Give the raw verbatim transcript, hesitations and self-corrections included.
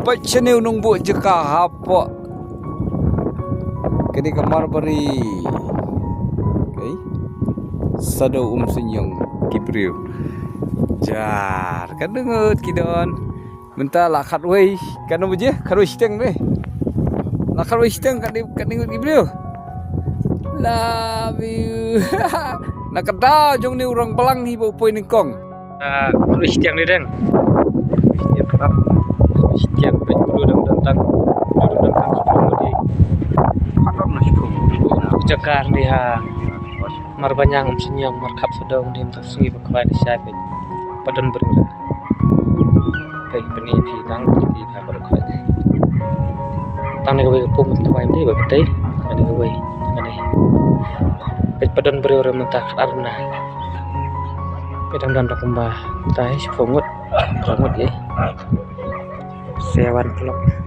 Peit shane u nongbuh jaka hapoh kane ka Marbari. Okay. Shadow Umsniang ki briew. Jar, ka dang ngut ki don. Mynta la khatwei, katno baje? Khatwei shiteng ne? La khatwei shiteng, katno, katno ngut ki briew? Love you. Na ka daw jong ne u rangbah lang hi ba u poi nyngkong. Ah, khatwei shiteng ne dang. Shiteng, peit, bru dang don tang. Bru dang don tang, shiphew ngut. Khatwei na shiphew ngut. Jaka ne ha Marbaniang, Umsniang, Markhap, Sadong, Dim, Taksngi, Bakhwai, Lashai, peit. Pat don briew. Peit, pyni phi tang, phi tang, baroh kawei. Tang ne kawei ka pung, kawei ne ba ka tei, kane kawei, kane. Peit, pat don briew re mynta, khatar na. Peit, dang don da kumba, tai, shiphew ngut, phra ngut, eh. Seven o'clock.